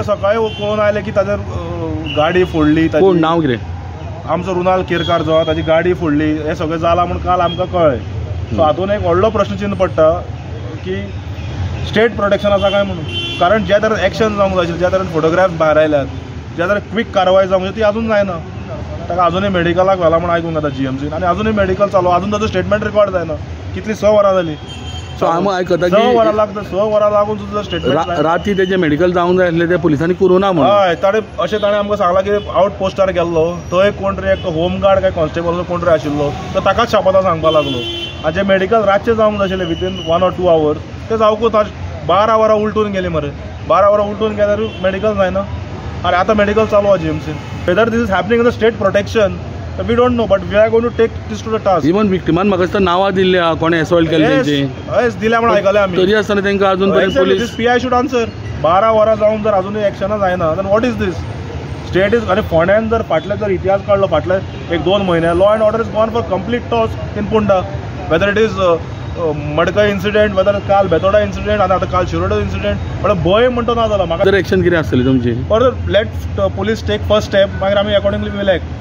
सकाळी कळून आयलें की ताजेर गाडी फोडली. कोण, नांव कितें? आमचो रुनाल केरकार जो आहा ताजी गाडी फोडली. हें सगळें जालां म्हूण काल आमकां कळ्ळें. सो हातून एक व्हडलो प्रश्नचिन्न पडटा की स्टेट प्रोटेक्शन आसा काय म्हणून, कारण ज्या तरेन एक्शन जावंक जाय आशिल्लें, ज्या तरेन फोटोग्राफ भायर आयल्यात, ज्या तरेन क्वीक कारवाय जावंक जाय ती अजून जायना. ताका अजुनूय मेडिकलाक व्हेला म्हूण आयकूंक येता जीएमसीन, आनी अजुनूय मेडिकल चालू, अजून ताचो स्टेटमेंट रिकॉर्ड जायना. कितली 6 वरां जाली. सो आमी आयकता 6 वरां लागता, 6 वरां लागून सुद्दां स्टेटमेंट राती तेजें मेडिकल जावंक जाय आसलें, ते पुलिसांनी करूं ना म्हणून. हय, ताणें अशें ताणें आमकां सांगलां की आवट पोस्टार गेल्लो, थंय कोण तरी एक होमगार्ड काय कॉन्स्टेबल कोण तरी आशिल्लो, तो ताकाच शापोतां सांगपाक लागलो. आनी जें मेडिकल रातचें जावंक जाय आशिल्लें विथीन 1 or 2 hours, तें जावंकूच 12 वरां उलटून गेलीं मरे. 12 वरां उलटून गेल्यार मेडिकल जायना. आनी आतां मेडिकल चालू आहा जीएमसीन. Whether this is happening in the state protection we don't know, but we are going to take this to the task. Even विक्टिमान म्हाका दिसता नांवां दिल्ली आहा, कोणें एसॉल्ट केल्लें तेंची. येस, दिल्या म्हूण आयकलें आमी. तरी आसतना तांकां अजून पर्यंत police PI should answer. 12 वरां जावन जर अजुनूय एक्शनां जायना then what is this state is. आनी फोंड्यान जर फाटले जर इतिहास काडलो फाटले 1-2 म्हयने, law and order is gone for complete toss in Ponda. Whether it is Madkai incident, whether काल बेतोडा इन्सिडेंट, आनी आतां काल शिरोडो इन्सिडेंट, पण भंय म्हणटा ना जाला म्हाका. एक्शन कितें आसतली तुमची? Further let police take first step, मागीर आमी अकॉर्डिंगली will act.